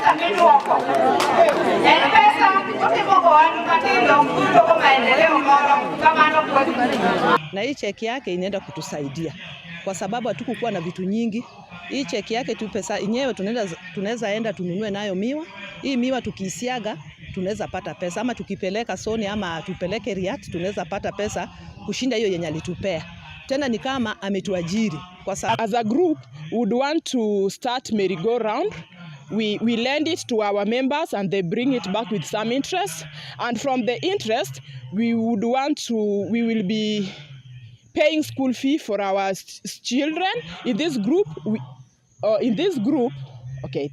Pesa miduoko. En pesa otimo ohala matindo yudogo maendeleo moro kamano kwetu. Na hii cheki yake inaenda kutusaidia kwa sababu hatukukuwa na vitu nyingi. Hii cheki yake tu pesa yenyewe tunaweza enda tununue nayo miwa. Hii miwa tukiisiaga tunaweza pata pesa, ama tukipeleka Sony ama tupeleke Riat tunaweza pata pesa kushinda hiyo yenye alitupea. Tena ni kama ametuajiri kwa sababu As a group, we would want to start merry-go-round. We lend it to our members and they bring it back with some interest. And from the interest, we will be paying school fee for our children. In this group, okay,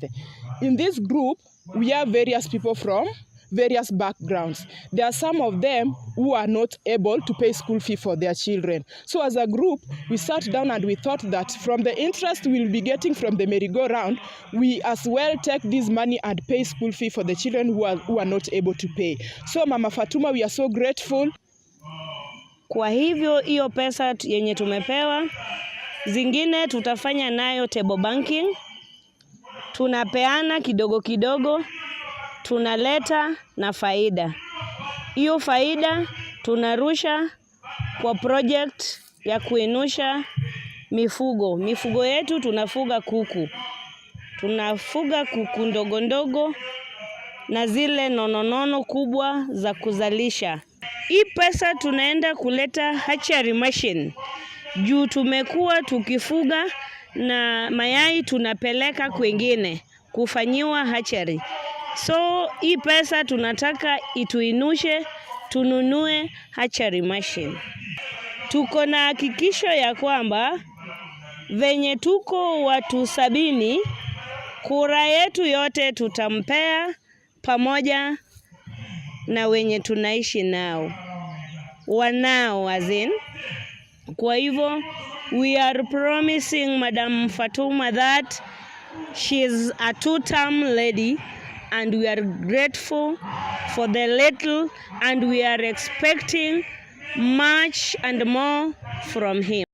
in this group, we have various people from various backgrounds. There are some of them who are not able to pay school fee for their children. So as a group, we sat down and we thought that from the interest we'll be getting from the merry-go-round, we as well take this money and pay school fee for the children who are not able to pay. So Mama Fatuma, we are so grateful. Kwa hivyo hiyo pesa yenye tumepewa, zingine tutafanya nayo table banking, tunapeana kidogo kidogo, tunaleta na faida. Hiyo faida tunarusha kwa project ya kuinusha mifugo. Mifugo yetu tunafuga kuku, tunafuga kuku ndogo ndogo na zile nononono kubwa za kuzalisha. Hii pesa tunaenda kuleta hatchery machine juu tumekuwa tukifuga na mayai tunapeleka kwingine kufanyiwa hatchery. So hii pesa tunataka ituinushe tununue hatchery machine. Tuko na hakikisho ya kwamba venye tuko watu 70, kura yetu yote tutampea pamoja na wenye tunaishi nao wanao as in. Kwa hivyo we are promising Madam Fatuma that she is a two-term lady and we are grateful for the little and we are expecting much and more from him.